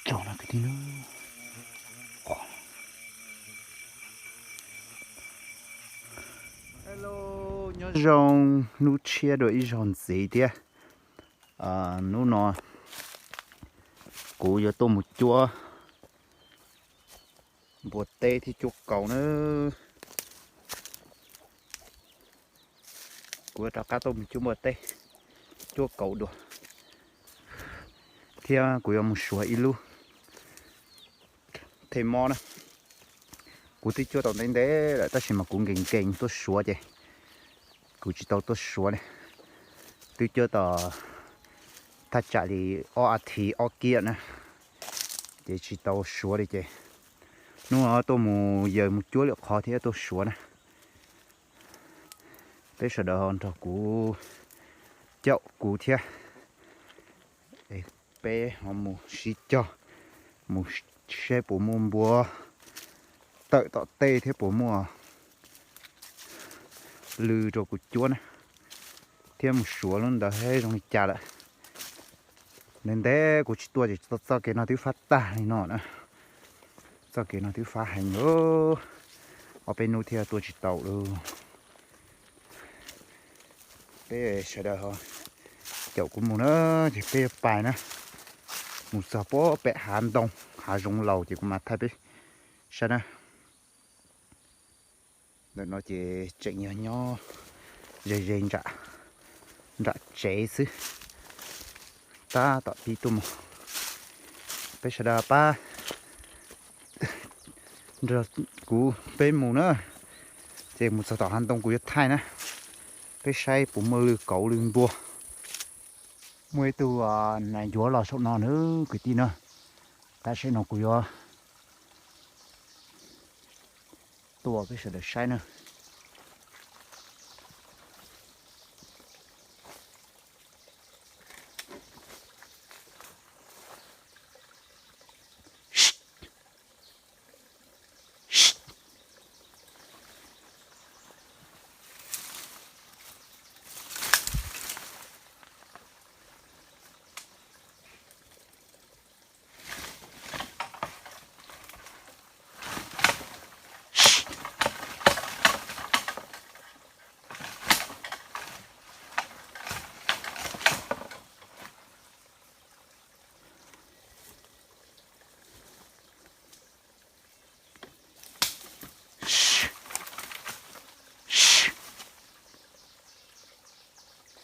raug no kwv tij na. Hello, nyob zoo hnub tshiab dua ib zaug ntxiv thiab. Hnub no kuv yuav tuaj mus cuab npua teb thiab cuab kaus na. Kuv yuav rov qab tuaj mus cuab npua teb, cuab kaus dua, thiab kuv yuav mus suav ib lub thej mob na. Kuv twb cuab tau ntev ntev lawm tab sis mas kuv nkees nkees tuaj suav ces kuv tsis tau tuaj suav ne. Twb cuab tau thaj tsam li ob a thiv ob kiab na, ces tsis tau suav li ces hnub no tuaj mus yawg mus cuab lwm qhov thiab tuaj suav na. Peb sawv daws ho nrog kuv caum kuv thiab, peb ho mus sib cog, mus saib puas muaj npua tawm tom tej thiab puas muaj lw rau kuv cuab na, thiab mus suav lub ntawd zoo li cas lawm. Ntev ntev kuv tsis tuaj ces txoj kev no twb fab tag li no na. Txoj kev no twb fab heev lawm, ob peb hnub thiab tuaj tsis tau lawm. Peb sawv daws caum kuv mus na, ces peb yuav pais na, mus txog puag pem hav ntoo, hav zoov laus ces kuv mam thaij peb saib na. Ntawm no ces tseem yog nyob ze ze nram tsev xwb, tab tom pib tuaj mus. Peb sawv daws pab nrog kuv peb mus na, ces mus txog tom hav ntoo kuv yuav thaij na, peb saib puas muaj lw kauv lw npua. Muaj ib tug nas ncuav los saum no na kwv tij na, tab sis no kuv yuav tuaj peb sawv daws saib na.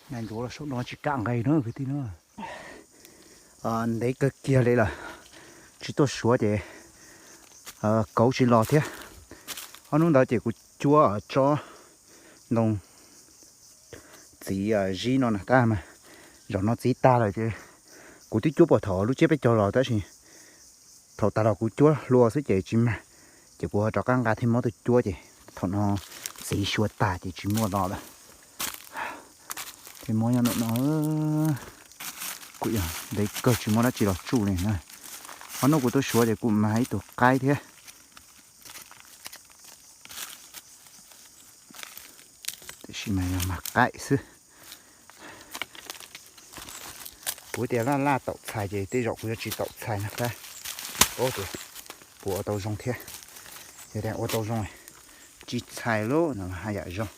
Nas ncuav los saum no tsis kam nqes na kwv tij na. Ntev kawg kiag li lawm, tsis tuaj suav ces kauv tsis los thiab. Ob hnub ntawd ces kuv cuab tsob ntoo txiv zib no na tab mas zaum no txiv tag lawm ces kuv twb cuab puag thaum lub tsiab peb caug los tab sis thaum tas los kuv cuab hlua xwb ces tsis mag, ces kuv ho rov qab nqa thej mob tuaj cuab ces thaum no txiv xyuas tag ces tsis muaj los lawm. Thej mob nyob ntawm no, kuj yog ntev kawg tsis muaj dab tsi los tsuj li na. Ob hnub kuv tuaj suav ces kuj mag ib tug qaib thiab. Tiam sis mas yog mag qaib xwb. Kuv tias laj laj taum txhais ces tej zaum kuv yuav tsis taum txhais no tab. Puas ua tau zoo thiab. Yog tias ua tau zoo, tsis txhais lub no haj yam zoo.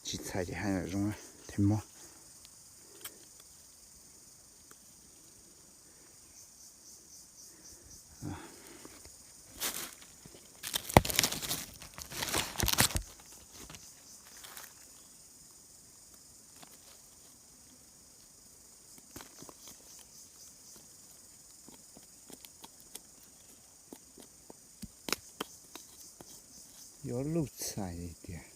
Tsis txhais ces haj yam zoo, thej mob. Yuav luj txhais tiag.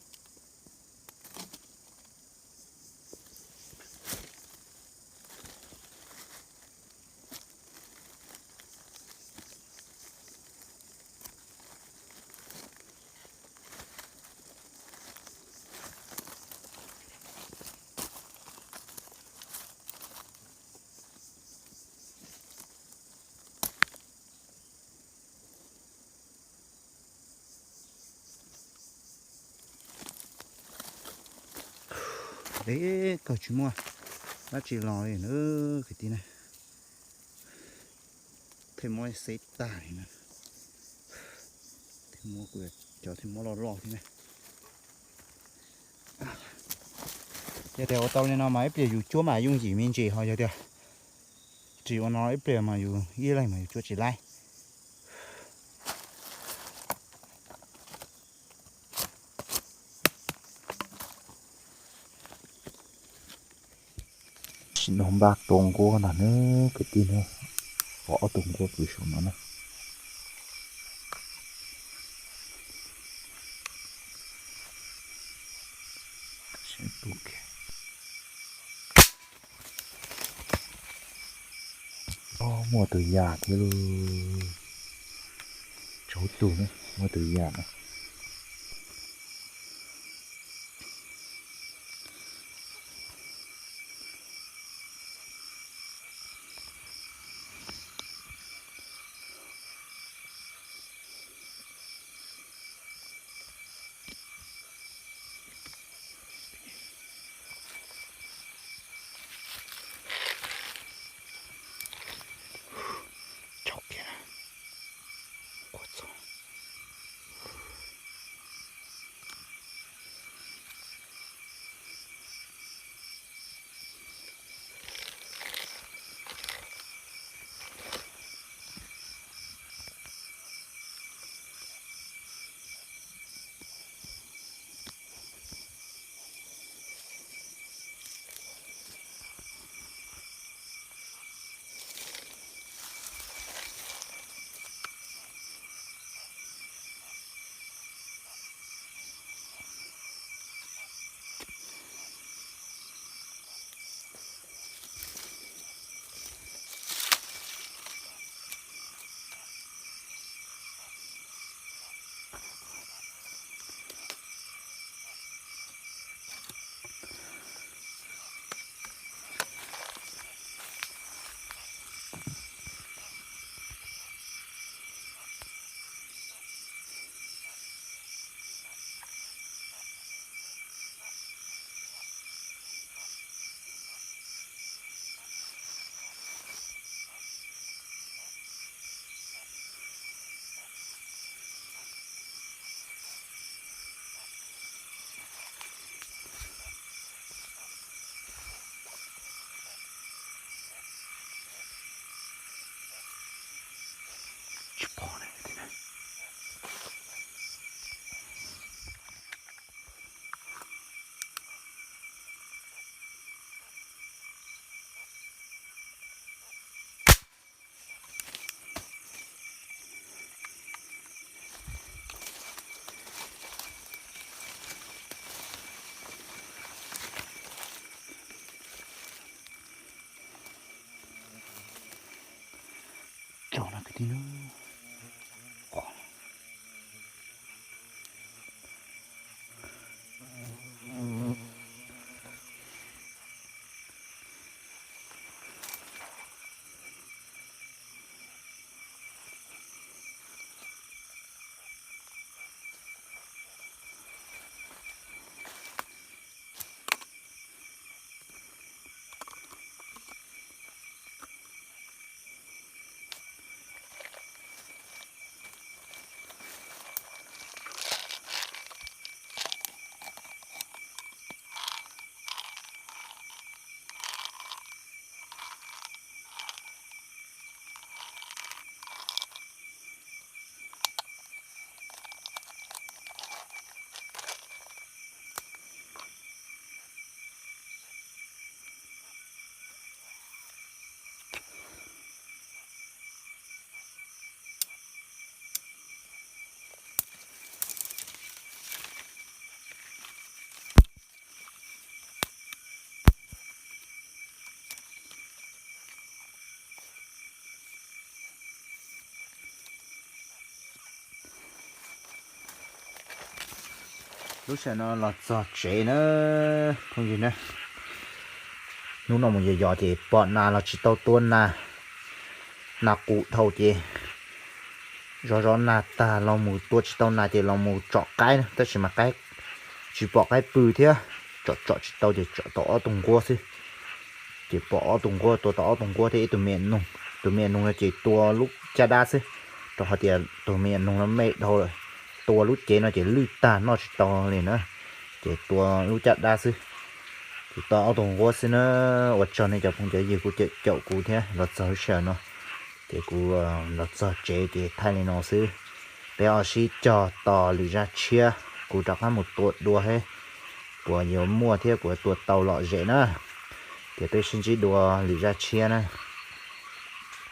Peb kawg tsis muaj dab tsi los li na kwv tij na. Thiaj muab xeb tag li na. Thiaj muab kuv cov thiaj muab loj loj thiab na. Yog tias ua tau li no mas ib pliag yus cuab mas yooj yim me ntsis, ho yog tias tsis ua no ib pliag mas yus ib leeg mas yus cuab tsis laib. Sim no npaj tua nquab no na kwv tij na, pom ob tug nquab pw saum no na. Muaj tus yam thiab lauj. Tsaus tug na, muaj tus yam na. Tso no kwv tij na. Lub sij hawm no los txog tsev na phooj ywg na. Hnub no mus yos yos ces pom nas los tsis tau tua nas, nas qus dhau ces zov zov nas tag los mus tua tsis tau nas ces los mus tsom qaib na, tab sis mas qaib tsis pom qaib pw thiab. tsom tsom tsis tau ces tsom tau ob tug nquab xwb. Ces pom ob tug nquab, tua tau ob tug nquab thiab ib tug me nyuam noog. Tus me nyuam noog no ces tua lub caj dab xwb, rau qhov tias tus me nyuam noog no me dhau lawm, tua lub cev no ces lwj tag noj tsis tau li na. Ces tua lub caj dab xwb, ces tau ob tug nquab xwb na. Ua tsaug nej cov phooj cov ywg kuj caum kuv thiab los txog lub sij hawm no. Ces kuv los txog tsev ces thaij li no xwb. Peb ho sib cog tos lwm zaj tshiab, kuv rov qab mus tua dua thiab, puas yuav muaj thiab puas tua tau lom zem na. Ces peb sib ntsib dua lwm zaj tshiab na.